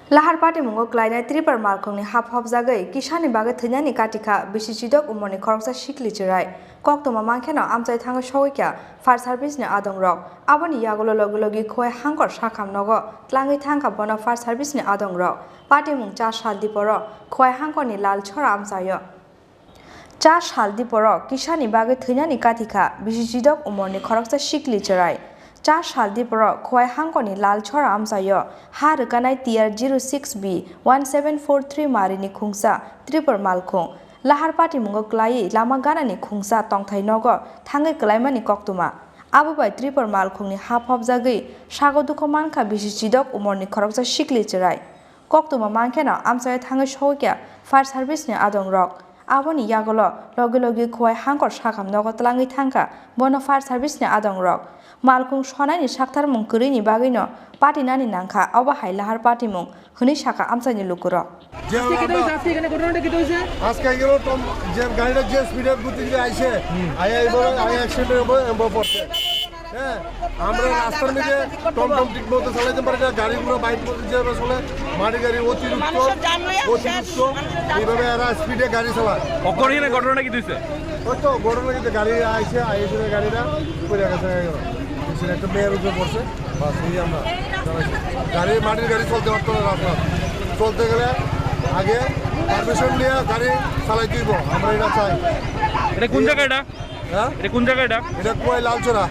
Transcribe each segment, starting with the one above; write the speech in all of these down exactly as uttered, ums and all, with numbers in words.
Lahar patimungo klainai Tripur malkhungni ha phobjagwi kisani bagwi thwinani katikha bisi chidok umorni khoroksa sikli chwrai. Koktwma mankheno amchai thangwi sogwikha fire service ni adongrok. Aboni yagulo logi logi Khowai Hangkor sakham nogo tlangwi thangkha bono fire service ni adongrok. Patimung cha sal diporo Khowai Hangkorni Lalchora amchaio. Cha sal diporo kisani bagwi thwinani katikha bisi chidok umorni khoroksa sikli chwrai. Cha sal diporo Khowai Hangkorni Lalchora amchaio ha rwkanai T R zero six B one seven four three marini khungsa Tripur malkhung. Lahar patimungo klaiwi lama ganani khungsa tongthai nogo thangwi klaimani koktwma. Abo bai Tripur malkhungni ha phobjagwi sago dukhu mankha bisi chidok umorni khoroksa sikli chwrai. Koktwma mankheno amchaio thangwi sogwikha fire service ni adongrok. Aboni yagulo logi logi Khowai Hangkor sakham nogo tlangwi thangkha bono fire service ni adongrok. Malkhung sonaini saktharmung kwrwini bagwino patinani nangkha, obo hai lahar patimung hwnwi sakha amchaini lukurok. আজকে কেটে হয়েছে? আজকে এখানে ঘটনাটা কেটে হয়েছে? আজকে এগুলো টম-, যে গাড়িটা যে স্পিডে গতিতে আইছে, আয়া এবার আয়া অ্যাক্সিডেন্ট হবে, এবার পড়ছে। হ্যাঁ, আমরা রাস্তার মধ্যে টমটম ঠিক মতো চালাইতে পারি না, গাড়িগুলো বাইক মতো যেভাবে চলে, মাটি গাড়ি অতিরিক্ত, মানুষের জান লইয়া অতিরিক্ত, শেষ, মানুষের জান এইভাবে এরা স্পিডে গাড়ি চালায়। অকরহিনে ঘটনাটা কি দিছে? ওই তো ঘটনা কিন্তু গাড়ি আইছে, আইসে গাড়িটা পড়ে গেছে, গেল। পিছনে একটা মেয়ের উপরে পড়ছে, বাস এই আমরা চালাইছি। গাড়ি, মাটির গাড়ি চলতে পারতো না রাস্তা, চলতে গেলে আগে পারমিশন নিয়ে গাড়ি চালাইতে হইব, আমরা এটা চাই। এটা কোন জায়গা এটা? হ্যাঁ? এটা কোন জায়গা এটা? এটা কুয়াই লালচোরা।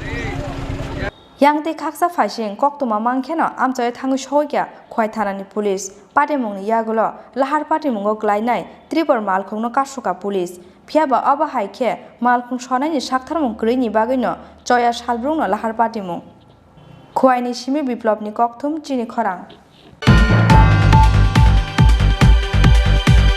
Yang tei khaksa phaising koktwma mankheno amchaio thangwi sogwikha Khowai thanani police. Patimungni yagulo lahar patimungo klainai Tripur malkhungno kasukha police. Phiyaba obo hai khe malkhung sonaini saktharmung kwrwini bagwino choya salbrumno lahar patimung. Khowaini simi Biplopni kokthum chini khorang.